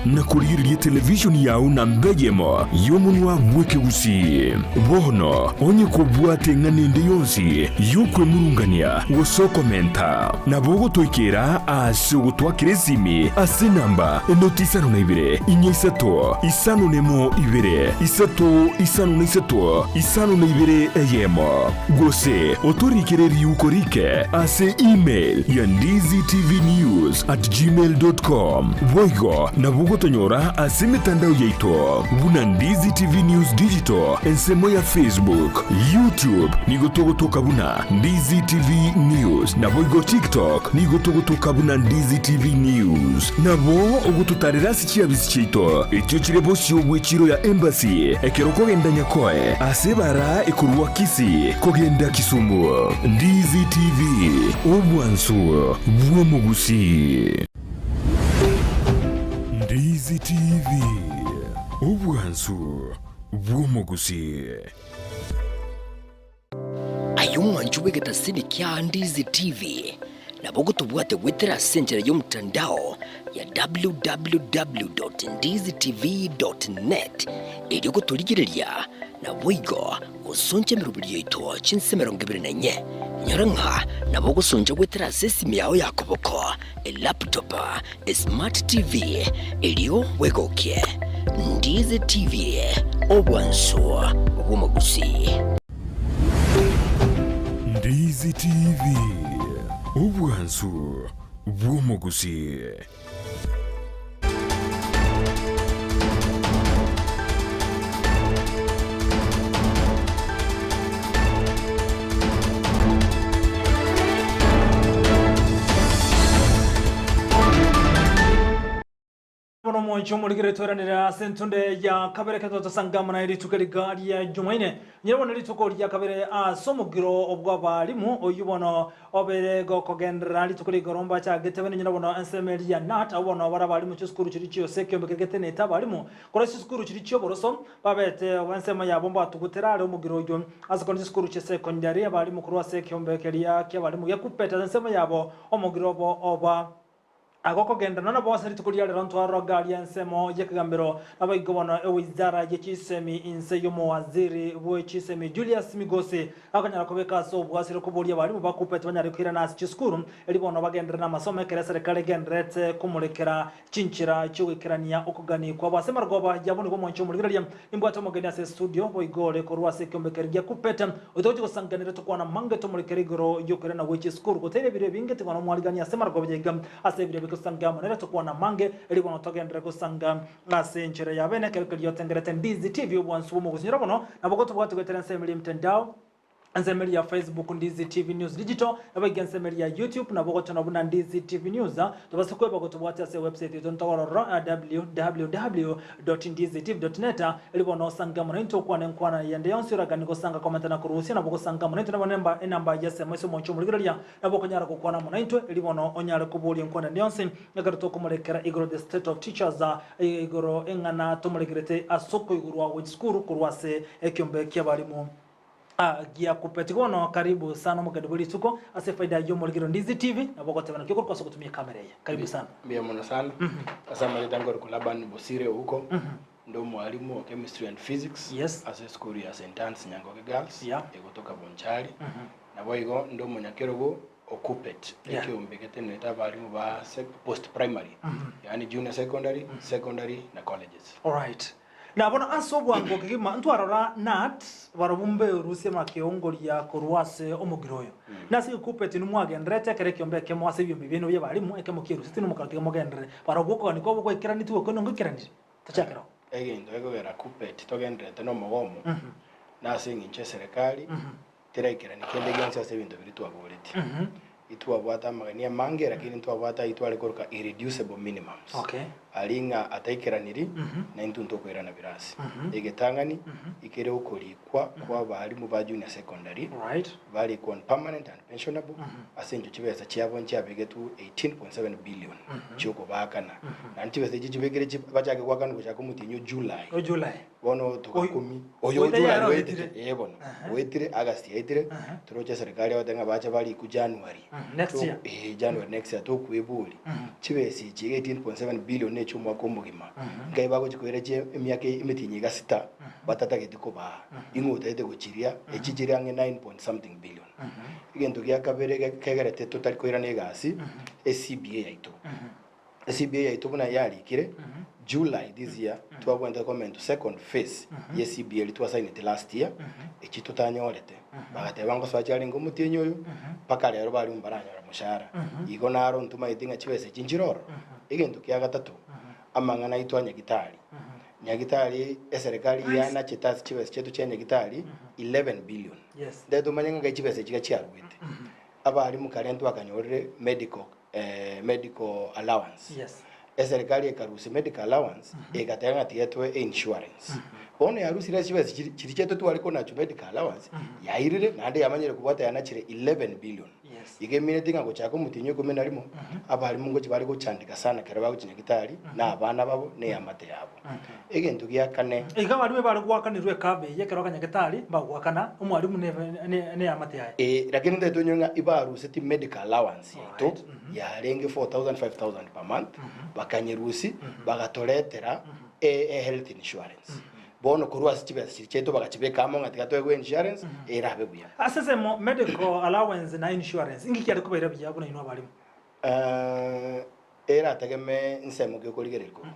na korigereria etelevishoni yao namba eyemo y'omonwa bw'ekegusii. Bono onye kobwate eng'ana ende yonsi y'okwemurungania gose okomenta, nabo ogotoikera ase ogotwakera esimi ase enamba enoti isano na ibere, inya isato, isano nemo ibere, isato isano na isato, isano na ibere eyemo, gose otorikere riuko rike ase email ya ndizitvnews at gmail dot com. Boigo nabo ogotonyora ase emetandao yaito buna Ndizi TV News Digital ensemo ya Facebook, YouTube nigo togotoka buna Ndizi TV News naboigo TikTok nigo togotoka buna Ndizi TV News. Nabo ogototarera ase chiabisi chiaito echio chire bosio bw'echiro ya Embassy ekero okogenda Nyakoe ase ebara ekorwa Kisii kogenda Kisumu. Ndizi TV, obwansu bw'omogusii. Ndizi TV, obwansu bw'omogusii. Aye omwancho bw'egetasini kia Ndizi TV, nabo ogotobwate goetera ase enchera y'omotandao ya www.ndizitv.net erio gotorigereria naboigo gosoncha emeroberi yaito chinse 24. Inyora ng'a nabo ogosoncha goetera ase esimi yao ya koboko, elaptop, esmart TV, erio bwegokie. Ndizi TV, obwansu bw'omogusii. Ndizi TV, obwansu bw'omogusii. Bono omwancho omorigere tweranere ase entunde ya kabere ekero twatosanga amo naye rituko riga ria Jumaine. Nyire bono rituko ria kabere ase omogiro bw'abalimu oyio bono Obeire gokogenderera rituko rigoro mbachagete bene nyina bono ensemo eria ya Nat, abwo bono bare abalimu chisukuru chiria chiose ekiombe keria getenenete abalimu korwa chisukuru chiria chi'oboroso babete ensemo yabo mbatugutera are omogiro oyio ase korwa chisukuru chia sekondari abalimu korwa ase ekiombe keria ki'abalimu gia Kuppet ase ensemo yabo omogiro obo oba Agokogenderana nabo ase rituko ria rero ntwarora aria ensemo y'ekegambero, naboigo bono ewizara ye chisemi inse y'omowaziri bwe chisemi Julius Migosi akonyara kobeka ase obwasire koboria abalimu ba Kuppet banyare koirana ase chisukuru eri bono bagenderere namasomo ekero eserekari egendererete komorekera chinchera chiogoikerania okogani kwabo ase marogoba yabo nigo omwanchi omorigereria nimbwate omogeni ase estudio boigo ore korwa ase ekiombe keria gia Kuppet oitogochia gosanganera tokwana mange tomorekere igoro yokoirana gwe chisukuru goteire ebiro ebinge tigona omwarigani ase marogoba yaiga Ase ebiro bigosanga amo nere tokwana amange, erio bono togenderere gosanga ase enchera ya bene ekero keria otengerete Ndizi TV obwansu bw'omogosinyora bono nabo gotobwate goetera ensemo eria y'emtandao, ensemo eria ya Facebook Ndizi TV News Digital, naboigo ensemo eria ya YouTube nabo ogochora buna Ndizi TV News. Tobase kweba gotobwatia ase ewebsite yaito ntogorora www.ndizitv.net erio bono osange amo naintwe okwane enkwana yende yonsi oraganie gosanga komenta na korusia nabo gosanga amo naintwe nabo enamba y'esemo ase omonche omorigereria Nabo okonyara gokwana amo naintwe, erio bono onyare koboria enkwana ende yonsi, ekero tokomorekera igoro the state of teachers, igoro eng'ana tomorekerete ase okoigorwa gwe chisukuru korwa ase ekiombe ki'abalimu gia Kuppet. Bono karibu sana omogeni bwe rituko ase efaida y'omorigero Ndizi TV, nabo ogoteba naki okorokwa ase ogotumia ekamera eye. Karibu sana. Mbuya mono sana ase amarieta nkorokwa Laban Bosire Ouko nde omwalimu o chemistry and physics Yes. ase esukuru ya St Anne's Nyangoge Girls Yeah. egotoka Bonchari Naboigo inde omonyakerogo o Kuppet, Yeah. ekeombe getenerete abarimu ba sec- post primary, yaani junior secondary, secondary na colleges. Alright. Na bono ase obwango kegima ntwarora Nat barobwo mberusie makeongoria korwa ase omogiro oyo. Nase Kuppet nimwagenderete ekero ekiombe ekemo ase ebiombe biaino bi'abarimu ekemo kieruseti nomokaro tiga mogenderere. Barobwo okogania kwabo gwaikeranetigwe okwo nongoikeranire. Tochakera oo. Egento gekogera Kuppet togendererete nomogomo nase eng'encho eserekari Teraikerani kende gionsi ase ebinto biria twaboretie. Itwabwate amagani amange, lakini ntwabwate ayio tware koroka irreducible minimums. Okay. Aria ng'a ataikeranirie, na intwe ntokoirana birasi. Egetang'ani, ikere okorikwa kwa abalimu ba junior secondary, Right. barikwe on permanent and pensionable, ase eng'encho chibesa chiabo nchiabegetwe 18.7 billion chiokobaakana. Naende chibesa echio chibekire chi bachake goakana gochaka omotienyi o July. O July. Bono togakumi oyo Oyo July tayari oetete oetire. ee bono oetire August yaetire toroche eserikari egoteba ng'a bache barikwe January Next To- year. ee January next year tokwebori chibesa echi iga 18.7 billion ne. chi'omwaka omogima, nkai bagochia koira chie emiaka emetienyi iga sita batatageti kobaa, ing'o otagete gochiria echi chire ang'e nine point something billion. Egento gia kabere kegerete totari koirana egasi, eCBA yaito. ECBA yaito buna yarikire, July this year twabwenerete kome into second phase ye CBA eria twasainete last year, echi totanyorete. Bagateba ngosoa chiarenge omotienyi oyo, mpaka rero baria mbaranyora moshahara. Igo naro ntomaete ng'a chibesa echi nchire ororo. Egento kia gatato, amang'ana aito a Nyagitari. Nyagitari eserekari yanachete ase chibesa chiaito chia Nyagitari 11 billion. Yes. Nde tomanye ng'a ngai chibesa echi iga chiaruete. Abalimu kare ntwakanyorire medical medical allowance. Yes. Eserikari ekarusia medical allowance egateba ng'a tiga etoe einsurance. Bono yarusire ase chibesa chiri chiri chiaito tware konachwa medical allowance yairire naende yamanyire kobwata yanachire 11 billion. Yes. Iga emineti ng'a gochaka omotienyi o ikomi na rimo abalimu ngochia bare gochandeka sana ekero bagochia nyagitari na abana babo na eamate yabo. Egento gia kane. Iga abalimu ebare goakanerwa ekaba eye ekero akanyagetari mbagoakana omwalimu neamate yaye. Ee, lakini ntaete onyore ng'a ibaruseti medical allowance yaito yarenge 4000, 5000 per month, bakanyerusia bagatoretera e health insurance. Bono korwa ase chibesa chiria chiaito bagachibeka amo ng'a tiga toegwe insurance erabe buya. Ase ensemo medical allowance na insurance inki kiare kobaira buya buna inwe abalimu? Erategeme ensemo ki okorigereria korwa?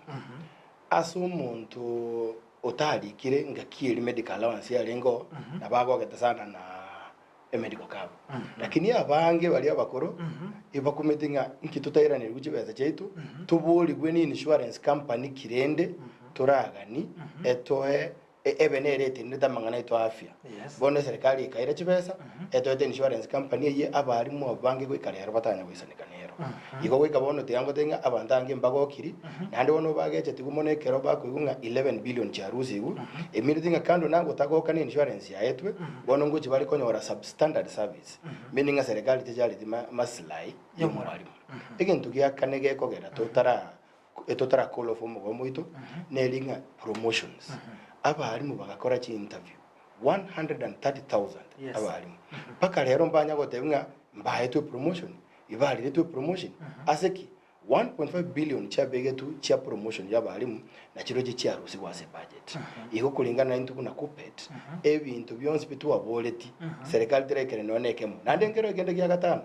Ase omonto otarikire ngaki eria medical allowance yarenge oo, nabo agogete sana na emedical cover. Lakini abange baria abakoro, ebakumeti ng'a inki totairanerigwe chibesa chiaito, toborigwe ne insurance company ki rende toragani etoe ebe nere etenenete amang'ana aito a afya. Yes. Bono eserekari ekaira chibesa, etoete insurance company eyio abarimu abange goika rero batanya goisaneka nero. Igo goika bono tiga ngotebi ng'a abanto abange mbagokiri, naende bono bagechetigwe mono ekero bakoigwa ng'a 11 billion chiarusigwe, emineti ng'a kando na gotagoka na insurance yaetwe, bono ngochia bare konyora substandard service, meaning ng'a serikali techareti ma maslahi ya omwarimu. Egento gia kane gekogera totara totara call off omogomo oito, neri ng'a promotions. Abarimu bagakora chi interview 130,000 Yes. abarimu. Mpaka rero mbanya gotebia ng'a mbaetwe promotion, ibariretwe promotion. Ase ki? 1.5 billion chiabegetwe chia promotion ya abarimu nachirochio chiarusigwe ase budget. Igo kulingana na intwe buna KUPPET, ebinto bionsi bi twaboreti, serikali teraikera nonya na ekemo. Naende nkero ekende gia gatano,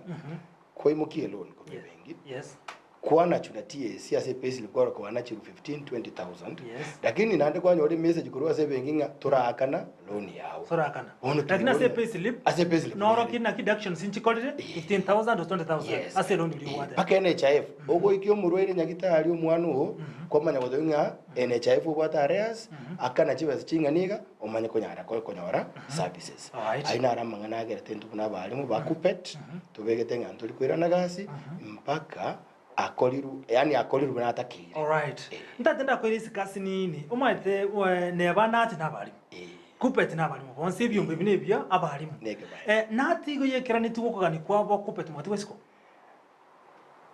kwaimokia eloan korwa ebenki, Yes. kwanachwa na TSC ase epayslip kwarora kwanachirwe 15, 20,000, Yes. lakini naende kwanyora emessage korwa ase ebenki ng'a toraakana loan yago. Toraakana. Bono Lakini ase tobori- epayslip, ase epayslip noro nere. ki naki deductions nchikorire 15,000 or 20,000 Yes. ase eloan eria obwate. Mpaka NHIF, ogoikia omorwaire nyagitari omwana oo, kwamanya goteba ng'a NHIF obwate arrears, akana chibesa ching'ana iga, omanye konyara konyora services. Alright. Ayio naro amang'ana agerete intwe buna abalimu ba KUPPET, tobegete ng'a ntori koirana gasi, mpaka akorirwe, yaani akorirwe buna atakeire. Alright. Eh. Ntate ndakoire isiko ase nini, omanyete neba nache nabarimu. Eh. KUPPET nabarimu bonsi, ebiombe ebi nebia abarimu. Nekebae. Nati igo yekeraneti gokogania kwabo KUPPET mwatigwa isiko?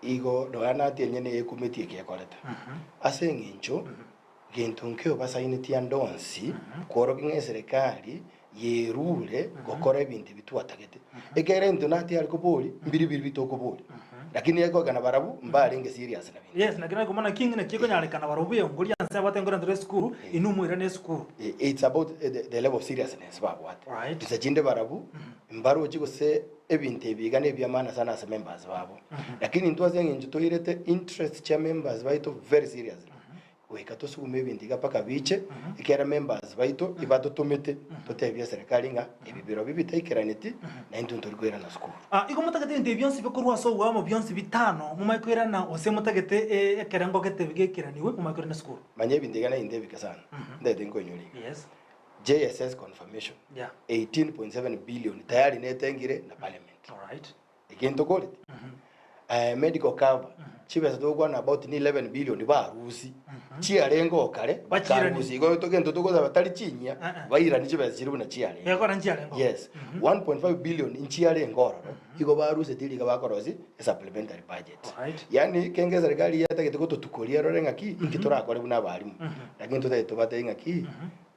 Igo nonya nati enyene ekumeti eki ekorete. Ase eng'encho gento nkeo basaineti ande onsi kworokia ng'a eserekari yerure gokora ebinto ebi twatagete. Ekiagera ebinto nati are kobori mbiri biri bitokobori. Lakini ekogana barabwo mbarenge serious na binto. Yes, naki nakomana ki ng'ina ki ekonyarekana barabwo buya ngoria nse abate nkorentera esukuru, inwe moirane esukuru. It's about the level of seriousness babwate. Right. Inse chinde barabwo mbarochi gose ebinto ebi iga nebi'amaana sana ase members babo. Lakini intwe ase eng'encho toirete interest chia members baito very seriously, goika tosugume ebinto iga mpaka biche, ekiagera members baito ibatotomete totebie eserekari ng'a ebi birobio bitaikeraneti, na intwe ntori koirana sukuru. Ah, igo motagete ebinto ebi bionsi bikorwa ase obwamo bionsi bitano momanye koirana gose motagete ekerengo gete geikeranigwe momanye koirana esukuru? Manya ebinto iga naintwe ebike sana, ntagete nkoinyore iga. Yes. JSS confirmation, Yeah. 18.7 billion tayari netengire na parliament. Alright. Egento korete medical cover chibesa togokwana about ni 11 billion barusi chiarenge oo kare Bachirani. bakarusia igo gento togosaba tari chinyia Eh, eh. bairani chibesa chiria buna chiarenge. Gekora nchiarenge oo. Yes, 1.5 billion nchiarenge ororo igo baruseti riga bakorosia esupplementary budget. Alright. Yaani kenge eserikari yatagete gototukoria erore ng'aki inki torakore buna abalimu lakini totagete tobatebie ng'aki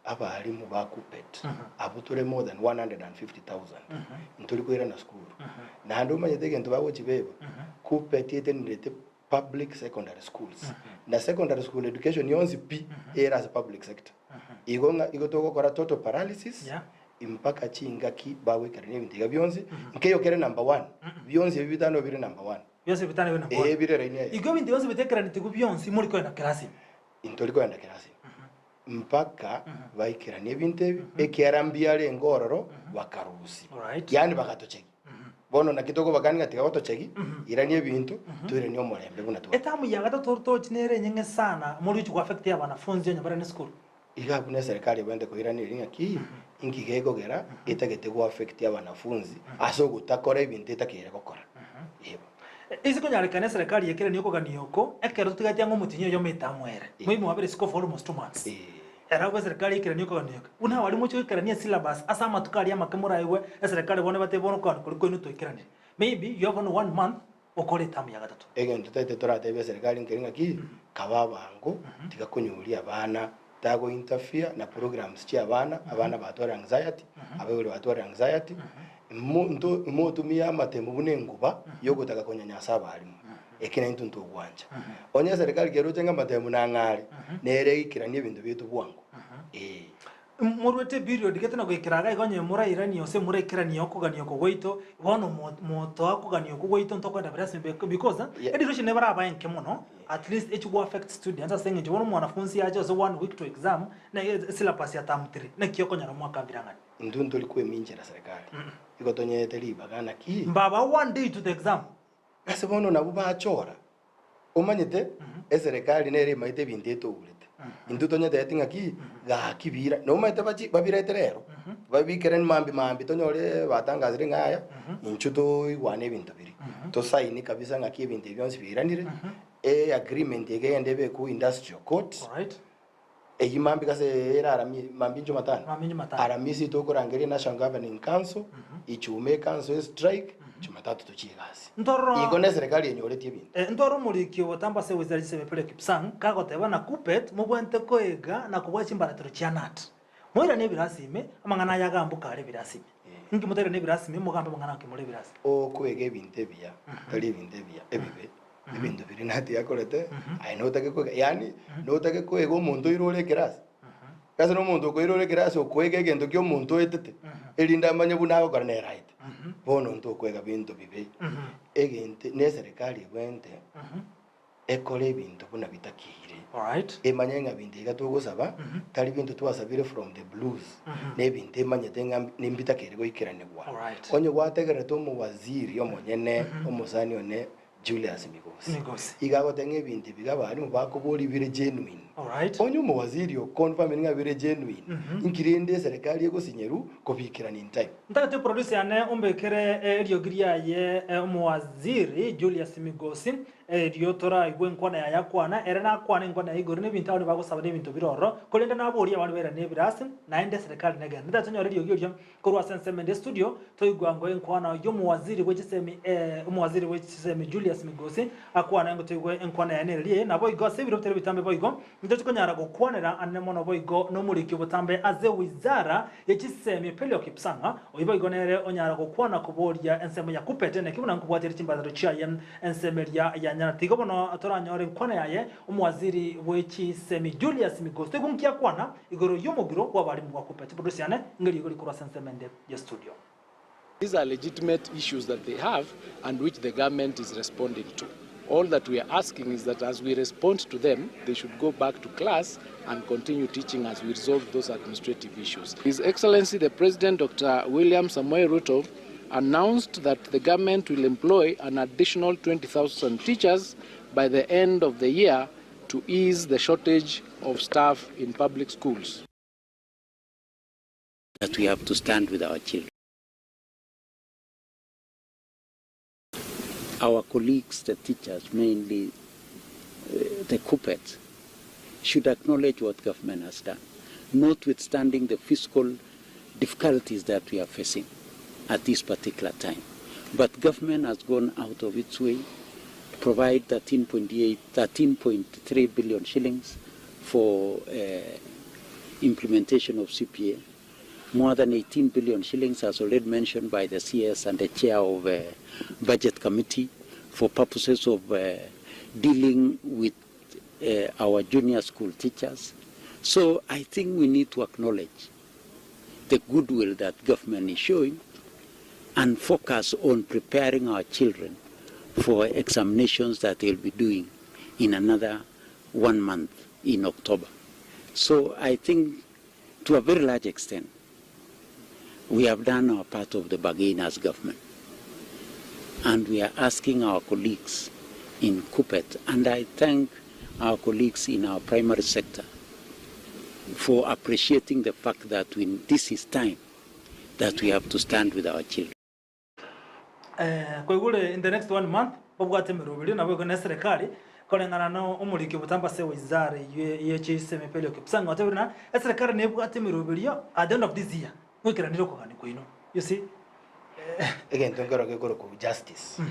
Abalimu ba KUPPET abwo tore more than 150,000 ntori koirana sukuru. Naende omanyete egento bagochibeba, KUPPET etenerete. Public secondary schools. Na secondary school education yonsi pi ere ase public sector. Igo ng'a igo togokora total paralysis Yeah. mpaka chingaki bagoikerania ebinto iga bionsi, nkeiyo kere number one, bionsi ebi bitano bire number one. Bionsi bitano bire number Ee one. bire raini eye. Igo ebinto bionsi bitekeranetiwu bionsi mori koenda kerasi ime. Ntori koenda kerasi ime mpaka baikeranie ebinto ebi, ekiara mbiarenge ororo bakarusia. Alright. Yaani bagatochegia. Bono naki tokobakania ng'a tiga gotochegia, irania ebinto, toiranie omorembe buna tware. Etamu ya gatato orotochi nere enyeng'e sana mori gochi goaffect abanafunzi onye bare nesukuru. Iga buna eserekari ebwenerete koirania eria ng'a ki, inki gekogera etagete goaffect abanafunzi ase ogotakora ebinto etakeire gokora. Yebo. Ase konyarekana eserekari ekeranie okogania oko, ekero totigatie ang'e omotienyi oyomo etamu ere, maybe mwabere isiko for almost 2 months. Ere abwo eserekari eikeranie okogania oko. Buna abarimu mochie goikerania esyllabus ase amatuko aria amake moraigwe eserekari bono ebatebie bono okogania koria kwaino twaikeranirie. Maybe you have only one month okore etamu ya gatato. Egento taete toratebie eserekari nkeri ng'aki, kaba abango, tiga konyoria abana, tago interfere na programs chia abana, abana batware anxiety, abaibori batware anxiety, mo nto motumie amatemo buna enguba yogotaka konyanyasa abalimu. Eki naintwe ntogwancha. Onye eserekari keroche ng'a amatemo nang'are, nere eikeranie ebinto biaito bwango. Ee. Moruete period gete na goikera iga iga onye morairanie gose moraikeranie okogania oko gwaito, bono mo- motoa okogania okwo gwaito ntokoenda birasmi because Yeah. education nabo erabae enke mono, at least echi go affect students ase eng'encho bono omwanafunzi ache ase one week to exam, na esyllabus ya term three, naki okonyora omwaka mbirang'ani. Intwe ntori kweminchera serikali, igo tonyete ribaga naki? Mbaba one day to the exam. Ase bono nabwo bachora, omanyete eserekari nere emaete ebinto etourete. Intwe tonyetebeti ng'aki, gaki bira, nomanyete bachi babirete rero, babikere mambia mambia tonyore batangasire ng'a yaya, inchuo toigwane ebinto biria. Tosaini kabisa ng'aki ebinto ebi bionsi biairanire, e agreement eke egende ebekwe industrial court. Alright. Eyio mambia gase ere arami mambia Jumatano. Mambia Jumatano. Aramisi tokorangeria National Governing Council, Ijumaa ekanso e strike, Jumatatu tochie egasi. Ntororo Igo ne eserekari enyoretie ebinto. Eh, ntware omoriki obotambe ase wizara chisemi Peleo Kipsang, kagoteba na Kuppet mobwenerete koega na kobua chimbaratero chia KNUT. Moirane ebirasi ime, amang'ana aya agamboka are ebirasi ime. Inki motairane ebirasi ime mogambe amang'ana ake more ebirasi? Okoega ebinto ebiya, tari ebinto ebiya ebibe, ebinto biria nati akorete, aye notake koega yaani notake koega omonto oire ore ekerasi. Ase na omonto okoira ore ekerasi okoega egento kia omonto oetete, erinde amanye buna agokora nere aete. Bono ntokoega binto bibe, egento na eserekari ebwenerete ekore ebinto buna bitakeire. Alright. Emanye ng'a binto iga togosaba, tari binto twasabire from the blues, na ebinto emanyete ng'a nimbitakeire goikeranigwa. Alright. Onye gwategererete omowaziri omonyene, omosani one Julius Migosi, Migosi. iga agoteba ng'a ebinto ebi iga abalimu bakoboria bire genuine. Alright. Onye omowaziri oconfirmire ng'a bire genuine, inki rende eserekari egosinyeru kobikerania in time? Ntagete producer yane ombekere eriogi riaye omowaziri Julius Migosi erio toraigwe enkwana yaye akwana ere nakwane enkwana yaye igoro nebinto abande bagosaba nebinto bire ororo korende naborie abande bairane ebirasi naende eserekari negende ntagete tonyore eriogi erio korwa ase ensemo ende estudio toigwe ango enkwana yomowaziri bwe chisemi omowaziri bwe chisemi Julius Migosi akwane ango toigwe enkwana yaye nere riaye naboigo ase ebiro bitari bitambe boigo Ntochi konyara gokwanera anene mono boigo nomoriki obotambe ase wizara ye chisemi Pelio Kipsang, oyio boigo nere onyara gokwana koboria ensemo ya Kuppet naki buna nkobwatia chimbaratero chiaye ensemo eria ya Nyarati. Igo bono toranyore enkwana yaye omowaziri bwe chisemi Julius Migos toigwe nki akwana igoro yomogiro bw'abarimu bwa Kuppet. Producer yane ng'erigo rikorwa ase ensemo ende ye studio. These are legitimate issues that they have and which the government is responding to. All that we are asking is that as we respond to them, they should go back to class and continue teaching as we resolve those administrative issues. His Excellency the President, Dr. William Samoei Ruto, announced that the government will employ an additional 20,000 teachers by the end of the year to ease the shortage of staff in public schools. That we have to stand with our children. Our colleagues, the teachers, mainly the KUPPET, should acknowledge what government has done, notwithstanding the fiscal difficulties that we are facing at this particular time. But government has gone out of its way to provide 13.8, 13.3 billion shillings for implementation of CPA. More than 18 billion shillings, as already mentioned by the CS and the chair of Budget Committee, for purposes of dealing with our junior school teachers. So I think we need to acknowledge the goodwill that government is showing and focus on preparing our children for examinations that they'll be doing in another one month in October. So I think to a very large extent we have done our part of the bargain as government and we are asking our colleagues in Kuppet and I thank our colleagues in our primary sector for appreciating the fact that we, this is time that we have to stand with our children. Eh, koigure in the next one month babwate emeroberi nabo igo ne serikali koreng'ana na omoriki obotambe ase wizara eywo ye chisemi Pelio Kipsang otebire ng'a eserikali nebwate emeroberio at the end of this year ngoikeranire okogania kwaino you see Egento nkero gekorokwa justice.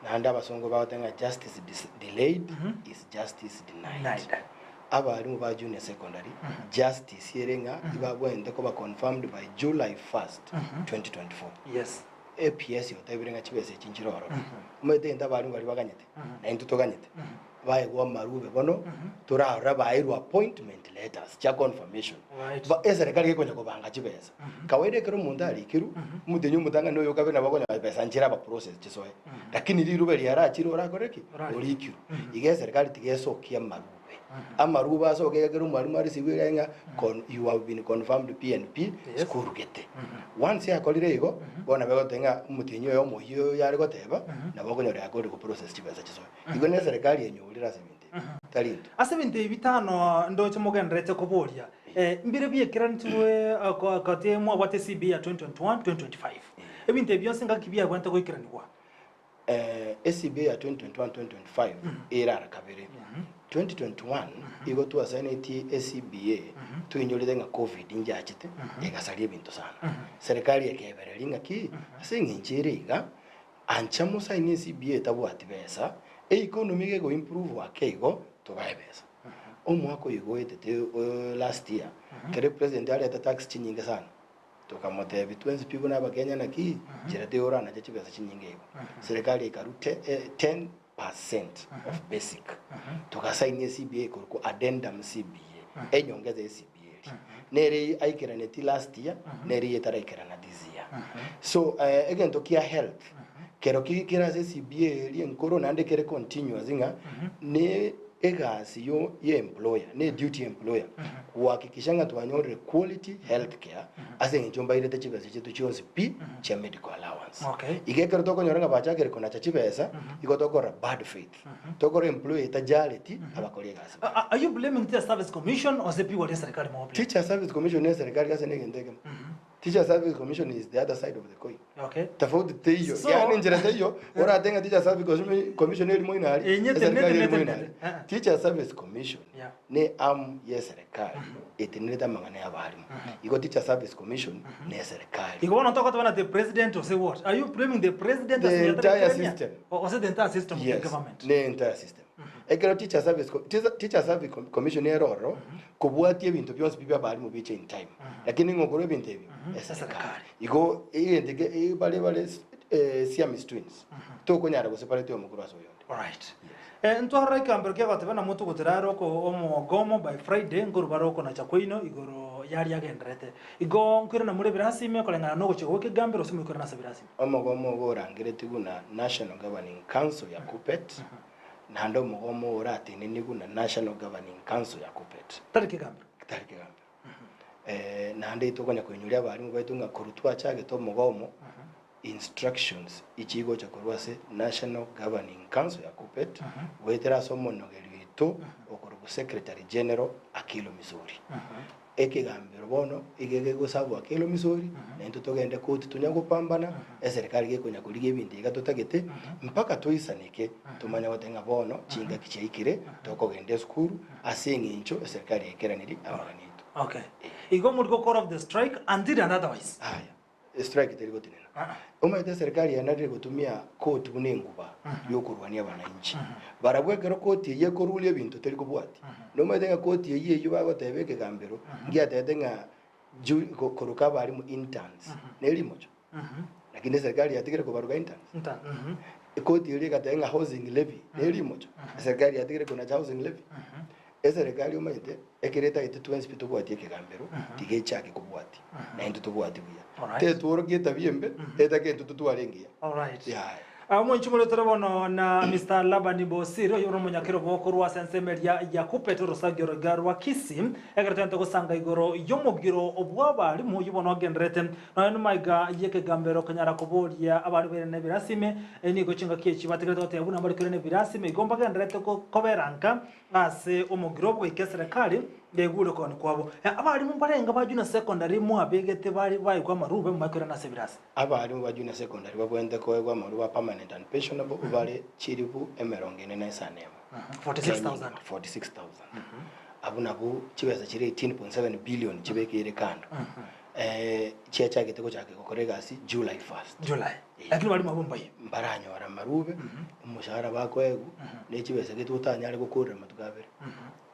Naende abasongo bagoteba ng'a justice delayed is justice denied. Denied. Abalimu ba junior secondary, justice ere ng'a ibabwenerete koba confirmed by July 1st, 2024. Yes. APS otebire ng'a chibesa echi nchire ororo. Omanyete egento abalimu baria baganyete, na intwe toganyete, baegwe amarube bono, torarore baerwe appointment letters chia confirmation. Right. Ba eserekari gekonya kobanga chibesa. Kawaida ekero omonto arikirwe, omotenyi omotang'ani oyo okabe nabo okonyora chibesa nchire aba process chisoe. Lakini rirube riarachire orakore ki? Orarikwe. Orikirwe. Iga eserekari tiga esokie amarube. Amarube asoke iga kera omwalimu areceive iga ng'a con you have been confirmed PNP Yes. school gete. Once yakorire igo, bono nabo egoteba ng'a omotienyi oyo omoyio oyo are goteba, nabo okonyora yakorire go process chibesa chisoe. Igo ne eserekari enyorire ase ebinto ebi, tari intwe. Ase ebinto ebi bitano ndoche mogendererete koboria, mbire biekeranetigwe gati mwabwate CBA ya 2021, 2025. Ebinto ebi bionsi ngaki biabwenerete goikeranigwa? ECBA ya 2021, 2025 ere ara kabere. 2021 igo twasanetie ECBA toinyorete ng'a covid njachete egasaria ebinto sana. Serikali ekebereria ng'aki ase eng'encho ere iga Ancha mosaini ECBA etabwati besa, economy gego improve ake igo tobae besa. Omwaka oyo goetete last year kere president areta tax chinyinge sana tokamotebia twensi pi buna abakenya naki nchera teiyo oranache chibesa chinyinge igo. Serikali ekarwa 10% of basic togasaini ECBA ekorokwa addendum CBA enyongeza ye CBA eria. Nere aikeraneti last year nere eye etaraikerana this year. So egento kia health kero ki kere ase CBA eria enkoro naende kere continuous ng'a ne egasi yo ye employer ne duty ya employer gohakikisha ng'a twanyorire quality health care ase eng'encho mbairete chibesa chiaito chionsi pi chia medical allowance. Okay. Iga ekero tokonyora ng'a bachakire konacha chibesa igo tokorora bad faith. Tokora employer etajareti abakori egasi baye. Are you blaming Teacher Service Commission ose pigwa ria serikali mogo blame? Teacher Service Commission ne serikali ase negento ekemo. Teacher Service Commission is the other side of the coin. Okay. Tofauti teiyo. So- Yaani enchera teiyo orate ng'a Teacher Service Commission- Commission eri moino aria, Enye eserikali tenete, eri moino tenete, aria. eh. Teacher Service Commission Yeah. ne arm ye serikali etenerete amang'ana ya abalimu. Igo Teacher Service Commission ne serikali. Igo bono togoteba na the president ose what? Are you blaming the president The ase yatari entire Kenya? system. O- Ose the entire system of the Yes, government. ne entire system. Ekero Teacher Service Co- Teacher- Teacher Service Com- Commission ere ororo, kobwatia ebinto bionsi bi abalimu biche in time. Lakini ng'o okorwa ebinto ebio? Eserikali. Eserikali. Igo egento eke eh, bare bare eh, Siamese twins. Tokonyara goseparate oyomo korwa ase oyonde. Alright. Eh, ntwarora ekambero kiagoteba na motugutera are oko omogomo by Friday nkoru bare okonacha kwaino igoro yaria agenderete. Igo nkoirana more ebirasi ime koreng'ana na ogochika gwa ekegambero ase moikorana ase ebirasi ime. Omogomo ogo orangeretigwe na National Governing Council ya Kuppet, naende omogomo ogo oratenenigwe na National Governing Council ya Kuppet. Tari kegambero. Tari kegambero. Eh, naende tokonya koinyoria abalimu baito ng'a korwa twachagete omogomo, instructions ichigocha korwa ase National Governing Council ya Kuppet, goetera ase omonogeri oito okorokwa Secretary General Akilo Misori. Ekegambero bono iga gegosabwa Akelo Misori, naintwe togende koti tonya gopambana, eserikari gekonya korigia ebinto iga totagete, mpaka toisaneke tomanye goteba ng'a bono chingaki chiaikire tokogenda esukuru ase eng'encho eserikari yaikeraniri amagani aito. Okay. Igo mori go call off the strike until and otherwise. Aya, estrike teri gotenena. Omanyete eserikari yanarire gotumia koti buna enguba yokorwania abananchi. Barabwo ekero koti eyio ekoruria ebinto teri kobwatia. Nomanyete ng'a koti eyio eyio bagoteba ekegambero ngiatebete ng'a ju ko koroka abarimu interns ne rimocho. Lakini eserikari yatigire kobaruga interns. Ekoti eria egateba ng'a housing levy ne rimocho, eserikari yatigire konacha housing levy. Eserikari omanyete, ekero etagete twensi pi tobwatie ekegambero, tiga echake kobwatia, na intwe tobwatie buya. Alright. Tetworokia etabia embe, etake intwe totware engiya. Alright. Yaya. Omoinchi more tore bono na Mister Labani Bosire, oyio ore omonyakero bokorwa ase ensemo eria ya Kuppet orosagio roiga rwa Kisii, ekero togente gosanga igoro y'omogiro bw'abalimu oyio bono ogendererete nonya nomaiga y'ekegambero konyara koboria abare bairane ebirasi ime, nigo chingaki echi batigarete goteba buna mbare koirana ebirasi ime igo mbagendererete kobera nka ase omogiro obo goika eserekari yaigure okogania kwabo. Abalimu mbarenge ba junior secondary mwabegete bare baigwa amarube momanye koirana ase ebirasi. Abalimu ba junior secondary babwenerete koegwa amarube a permanent and pensionable bare chilifu emerongo ene na esano emo. 46,000. 46,000. Abwo nabwo chibesa chiria 18.7 billion chibekeire kando. Chiachagete gochaka gokora egasi July first. July. Lakini barimu abwo mbaye. Mbaranyora amarube, omoshahara bakoegwa, ne chibesa gete otanyare gokorera amatuko abere.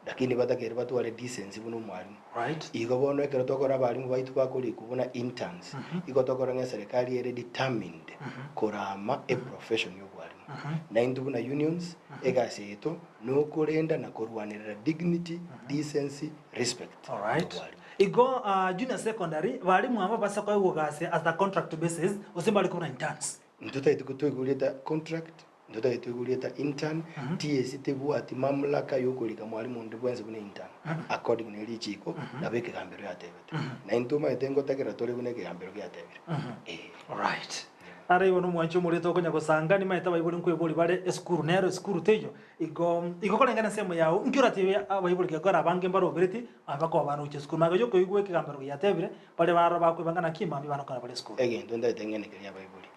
Lakini batakeire batware decency buna omwalimu. Right. Igo bono ekero tokora abalimu baito bakorikwa buna interns, igo tokora ng'a eserekari ere determined korama eprofession ya obwalimu. Naintwe buna unions, egasi yaito nokorenda na korwanerera dignity, decency, respect ya Alright. obwalimu. Igo junior secondary barimu aba base koegwa gasi as a contract basis gose mbare kobuna interns? Ntotagete kotoigwa rieta contract, ntotagete toigwe rieta intern, TSC tebwati mamlaka yokorika mwalimu onde bwensi buna intern according ne richiko nabo ekegambero yatebete. Na intwe omanyete ngotegerera tore buna ekegambero giatebire. Eh. Alright. Naro igo nomwanchi omorete okonya gosanga nimaete abaibori nkoebori bare esukuru nero esukuru teiyo igo igo koreng'ana ensemo yao nki oratebie abaibori gekogera abange mbarobereti aba bakoba abana gochia esukuru magega yokoigwa ekegambero giatebire baria baroo bakoebanga naki mambia abana kogenda bare esukuru. Egento ntagete ng'ene keria abaibori,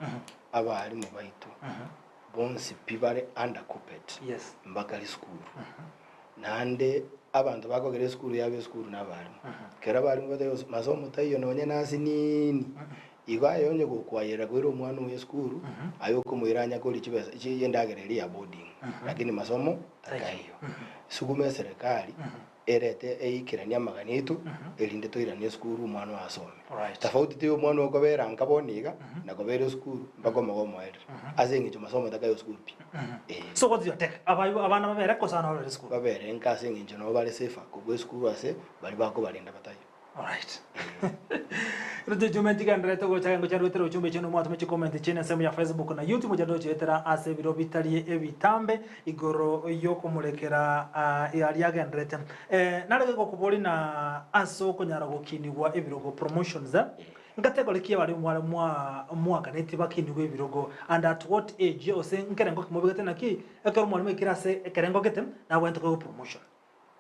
abalimu baito bonsi pi bare under Kuppet Yes. mbakare sukuru. Naende abanto bakogera esukuru yabo esukuru na abalimu. Ekero abalimu batari gos masomo taiyo nonye na asinini, igo aye onye gokwayerera koira omwana oye esukuru, aye okomoira anya koria chibesa chi endagera eria ya boarding, lakini masomo takaiyo. Sukuma eserekari erete eikeranie amagani aito, erinde toiranie esukuru omwana oye asome. Alright. Tofauti teiyo omwana okobera nka bono iga, na kobera esukuru mpaka omoga omoerire, ase eng'encho masomo takaiyo esukuru pi. Eh. So what's your take? Abai abana babere gose abana babere esukuru? Babere nka ase eng'encho nabo bare safer kobua esukuru ase baria bakobarenda bataiyo. Alright. Roche chumbe nchigendererete gocha gengo chiaruetera ochumbe chino mwatome chicomment chine ensemo ya Facebook na YouTube mochande gochietera ase ebiro bitari ebitambe igoro yokomorekera ah, aria agenderete. Eh, narege gokobori na ase okonyara gokinigwa ebirogo promotions eh? Nkategori ki abare mware mwa mwakaneti bakinigwe ebirogo and at what age ose nkerengo ki mobegete naki ekero mwarimu aikire ase ekerengo gete nabwenerete koegwa promotion.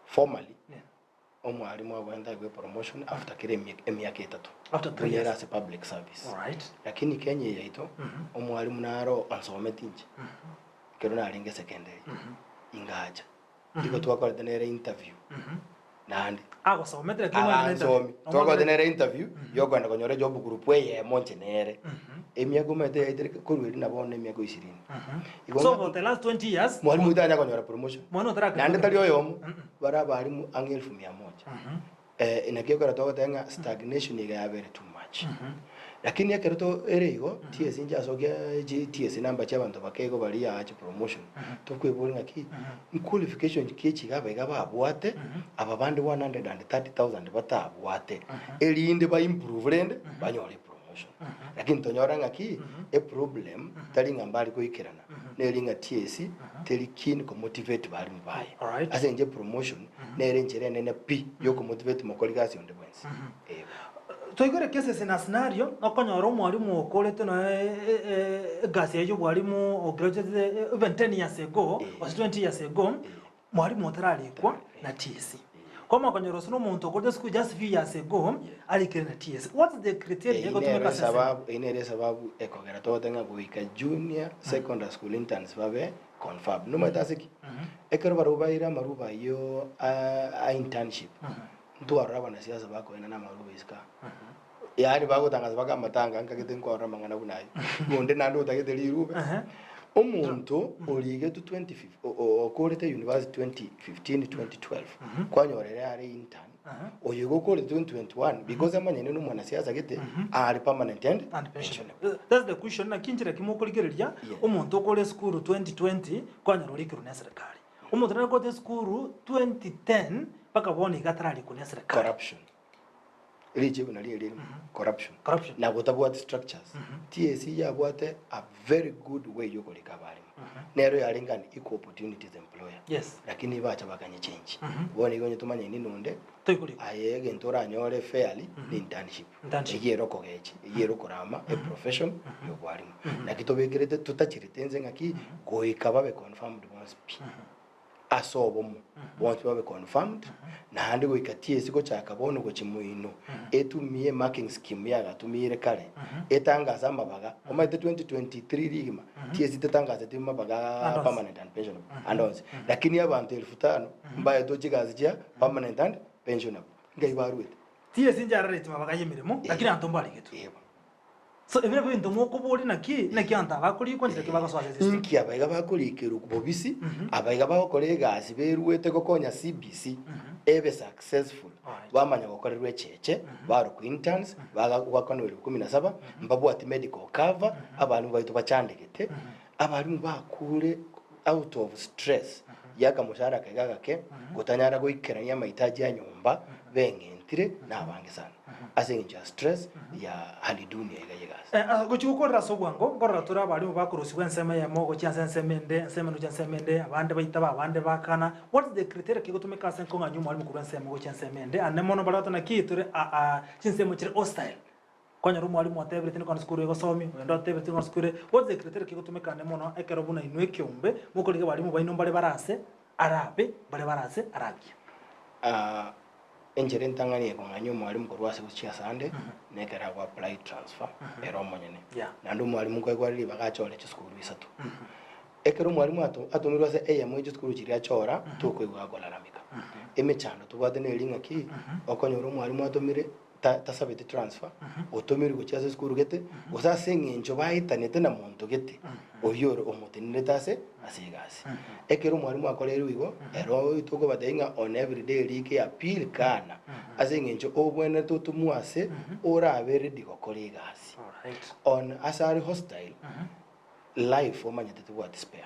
Formally, Yeah. omwalimu abwenerete aegwe epromotion after kera emiaka etato. After three Buna ere years. ase public service. Alright. Lakini Kenya eye yaito, omwalimu naro ansometi inche, ekero narenge secondary, ingacha. Igo twakorete nere interview, naende. Agosomete lakini mwarenge na interview. Agansomi. Twakorete nere interview, yokoenda konyora ejob group eyemo inche nere. Emiaka omanyete yaetire korwa erio na bono emiaka ishirini. Igo So ng'a- for the last 20 years, Mwalimu tanya konyora promotion. Mwana otarakora Naende tari oyomo, Mm-mm. bare abalimu ang'e elfu mia moja. Eh, naki ekero togoteba ng'a stagnation iga yabere too much. Lakini ekero to ere igo, TSC inche asokia chi TSC number chia abanto bake igo baria yaache promotion, tokweboria ng'aki, qualification ki echi iga abaiga babwate, aba bande 130,000 batabwate, erinde ba improve rende, banyore epromotion. Lakini tonyore ng'aki, eproblem tari ng'a mbare goikerana, neri ng'a TSC teri keen komotivate barimu baye. Alright. Ase eng'encho epromotion nere enchera enene pi yokomotivate mokori gasi onde bwensi. Eeh. Toigure cases na scenario, okonyora omwalimu okorete noe egasi yaye ya obwalimu ograduatete even 10 years ago, gose 20 years ago, mwalimu otararikwa na TSC. Kwamanya konyora ase nomonto okorete esukuru just few years ago, arikire na TSC. What's the criteria Eyio egotumeka nero ase ensemo? esababu, eyio nere esababu ekogera togote ng'a goika junior secondary school interns babe confirmed. Nomanyete ase ki? Ekero barabwo baire amaruba ayio a internship, ntwarora abanasiasa bakoenda na amaruba isiko aa. Yaani bagotangasa baka amatanga nkagete nkwarora amang'ana buna ayio. Onde naende otagete rirube. Omonto origetwe 20 o- o- okorete university 2015 2012 kwanyora ere are intern oyo igo okorete 2021 because amanyene na omwanasiasa gete are permanent and And pensionable. pensionable. That's the question naki inchera ki mokorigereria Yeah. omonto okore esukuru 2020 kwanyora orikirwe na eserekari. Omonto nare okorete esukuru 2010 mpaka bono iga atararikwa na eserekari. Corruption. Richibu nario eri erimo, corruption. Corruption. Na gotabwati structures. TSC yabwate a very good way yokorika abarimu. Nero yarenge an equal opportunities employer. Yes. Lakini bacha bakanye change. Bono igo onye tomanyaini nonde, Toikorikwa. aye egento oranyore fairly ni internship. Internship. Eyio ere okogechi, eyio ere okorama eprofession ya obwarimu. Naki tobekerete totachirete inse ng'aki goika babe confirmed bonsi pi. Ase obomo bonsi babe confirmed, naende goika TSC gochaka bono gochia moino etumie marking scheme yagatumiire kare etangase amabaga omanyete 2023 rigima TSC tetangaseti mabaga And onsi. permanent and pensionable and onsi lakini abanto elfu tano mbaetwe chigasi chia permanent and pensionable ngai baruete. TSC njarareti mabaga y'emeremo lakini abanto mbarigetwe. Ebo. So ebi nabio ebinto mokoboria naki, naki abanto aba bakorikwa nchera ki bagosoa ase esystem. Inki abaiga bakorikerwa bobisi, abaiga bagokora egasi beruete gokonya CBC ebe successful, Alright. bamanya gokorerwa echeche, barokwa interns, baga goakanwa elfu kumi na saba, mbabwati medical cover, abalimu baito bachandegete, abalimu bakure out of stress ya akamoshahara kaiga agake, gotanyara goikerania amahitaji ya nyomba, beng'entire nabange sana. Ase engencho ya stress ya hali duni aiga y'egasi. Eh, gochia gokorera ase obwango, nkorora tore abalimu bakorusigwa ensemo eyemo gochia ase ensemo ende, ensemo ende gochia ensemo ende, abande baitaba abande bakana. What is the criteria kegotumeka ase nkong'anyia omwalimu korwa ensemo gochia ensemo ende? Ande mono baria bateba naki tore aa chinsemo chire hostile. Kwanyora omwalimu otebire tindi kogenda sukuru egosomia, oyonde otebire tindi kogenda sukuru What is the criteria kegotumeka ande mono ekero buna inwe ekeombe mokorigia abalimu baino mbare bare ase arabe, mbare bare ase arabuya? Ah, Enchera entang'ani ekong'anyia omwalimu korwa ase gochia asande nekero ago apply transfer ere omonyene. Yeah. Naende omwalimu nkoegwa are ribaga achore chisukuru isato. Ekero omwalimu ato atomirwe ase eyemo ye chisukuru chiria achora, tokoigwa agokolalamika. Emechando tobwate neri ng'aki, okonyora omwalimu atomire ta tasabeti transfer, otomirwe gochia ase esukuru gete, gose ase eng'encho baetanete na monto gete, oyio ore omotenerete ase ase egasi. Ekero omwalimu akoreirwe igo, ere oito okobatebia ng'a on everyday rika eappeal kana, ase eng'encho obwenerete otomwe ase orabe ready gokora egasi. Alright. On ase are hostile, life omanyete tebwati spare.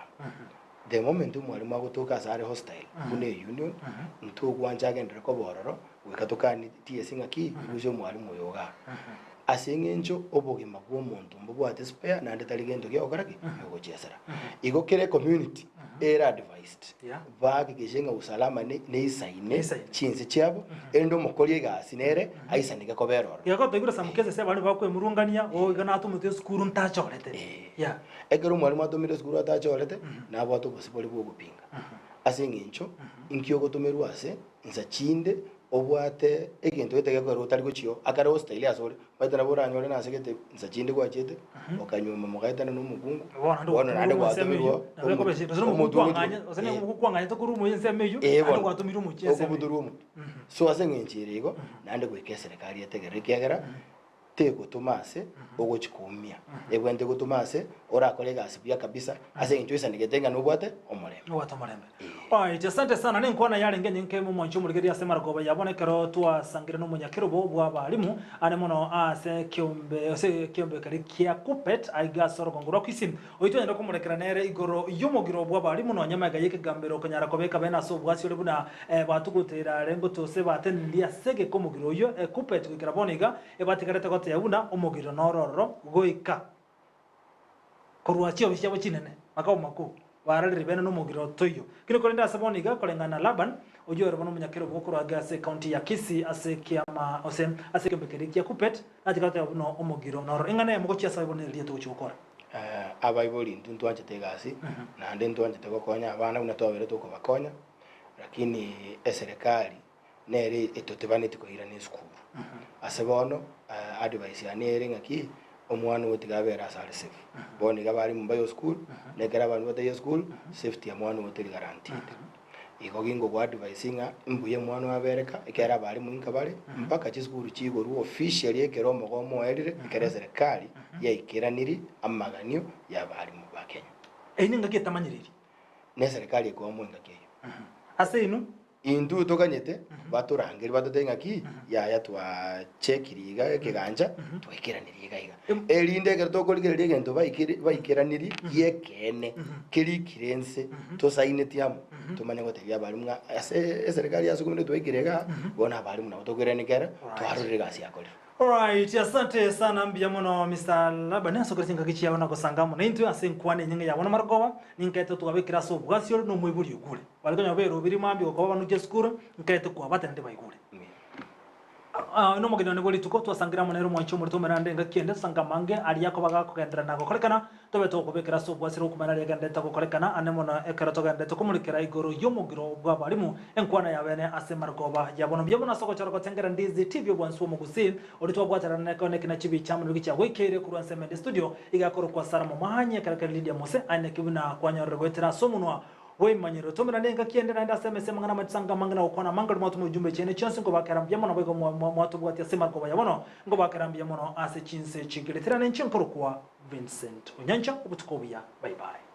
The moment omwalimu agotoka ase are hostile buna eunion, ntogwancha agenderere koba ororo, goika tokanie TSC ng'aki, rusia omwalimu oyo igaa. Ase eng'encho obogima bwa omonto mbobwate spare naende tari gento giogokora ki? Giogochiesera. Igo kera ecommunity ere advised Yeah. bahakikishe ng'a usalama ne neisaine Neisaine. chinse chiabo, erinde omokori egasi nere aisaneke kobera ororo. Iga gotoigure some cases abande bakwemurungania, oo iga natomete esukuru ntachorete. Eh. Yeah. Ekero omwalimu atomire esukuru atachorete, nabwate obosibore bwa ogopinga. Ase eng'encho, inki ogotomerwa ase insa chinde obwate egento gete gekoera otari gochia oo, akare hostile asore, omanyete nabo oranyore nase gete insa chinde gwachiete, okanyuoma mogaetana na omokungu, Bono naende bono naende gwatomirwe ensemo gwatomirwa eyio, nabo ekoba ase- gose omotwe omokungu ogotu- kwang'anya- gose eh. omokungu kwang'anyete korwa omoyio ensemo eyio, Eh, naende bono. gwatomirwe omochie ensemo eyio. Okobutorwa omotwe. So ase eng'encho ere igo, naende goika eserekari etegerere ekiagera, tegotoma ase ogochia koumia, ebwenerete gotoma ase orakore egasi buya kabisa ase eng'encho oisanegete ng'a nobwate omorembe. Nobwate omorembe. Alright, asante sana. Nenkwana yarenge enyinge momwanchi omorigereria ase marogoba ya bono ekero twasangire nomonyakerobo bw'abalimu ane mono ase ekiombe ase ekiombe keria kia Kuppet aiga ase orogongo rwa Kisii. Oyio twanyare komorekera nere igoro y'omogiro bw'abalimu nonya magega y'ekegambero okonyara kobeka bene ase obwasi ore buna batuguteire are ngotose batenenirie ase egeka omogiro oyio Kuppet goikera bono iga Ebatigarete gotebia buna omogiro noro ororo goika korwa chiofisi chiabo chinene, makao makuu, bararire bene nomogiro toiyo. Kende korende ase bono iga, koreng'ana na Laban, oyio ore bono omonyakerogo okorwa age ase ecounty ya Kisii ase ekiama ose ase ekeombe keria kia Kuppet, nachia goteba buna omogiro noro. Eng'ana eyemo gochia ase abaibori neriria togochia gokora. Abaibori intwe ntwanchete egasi, naende ntwanchete gokonya abana buna twabeire tokobakonya, lakini eserekari nere etotebaneti koirana esukuru. Ase bono, advice yane ere ng'aki, omwana oyo tiga abere ase are safe. Bono iga abarimu mbaye esukuru, na ekero abarimu bataiyo esukuru, safety ya mwana oyo teri guaranteed. Igo gingogo advise ng'a mbuya omwana oyo abere ka, ekero abarimu inka bare, mpaka chisukuru chigorwe officially ekero omogomo oerire, ekero eserekari yaikeraniri amaganio ya abarimu ba Kenya. Eyio nengaki etamanyeriri. Na eserekari ekoamua engaki eyio. Ase inwe. Intwe toganyete batorangerie batotebie ng'aki yaya twachekire iga ekegancha twaikeranirie iga iga. Erinde ekero tokorigereria egento baikere baikeranirie gi'ekeene kerikire inse tosaineti amo tomanye gotebia abalimu ng'a ase eserekari yasukumire twaikire igaa bono abalimu nabo tokoirania kera twarorire egasi yakorirwe. Alright, asante sana mbuya mono Mister Laban ase okora chingaki chiao na gosanga amo naintwe ase enkwana enyinge ya bono marogoba, ninkaete twabekire ase obwasi ore nomoibori ogure. Bare konya berobiri mambia gokoba banuche esukuru, nkaete kwabate naende baigure. Ah, nomogeni one bwe rituko twasangire amo nere omwanchi omorito omerande engaki ende tosange amange aria akoba gakogenderera na gokorekana, tobe togokobekera ase obwasire okomanya aria agenderete gokorekana ane mono ekero togenderete komorikera igoro y'omogiro bw'abalimu enkwana ya bene ase marogoba ya bono. Mbuya mono ase ogochora gotengera Ndizi TV obwansu bw'omogusii oria twabwaterana neke neki na chibicha amo nebigichi agoikeire korwa ensemo ende studio iga akorokwa Sarah Momanyi ekero kere Lydia Mose aye neki buna kwanyorire goetera ase omonwa Bw'eimanyero. Tomerane engaki ende naende ase emesa y'amang'ana amatisanga amange na gokwana amange aria mwatoma ujumbe chiaino chionsi nkobakera mbuya mono boigo mwatobwatia ase amarogoba ya bono nkobakera mbuya mono ase chinse chingere. Tirana inche nkorokwa Vincent Onyancha obotuko obuya bye bye.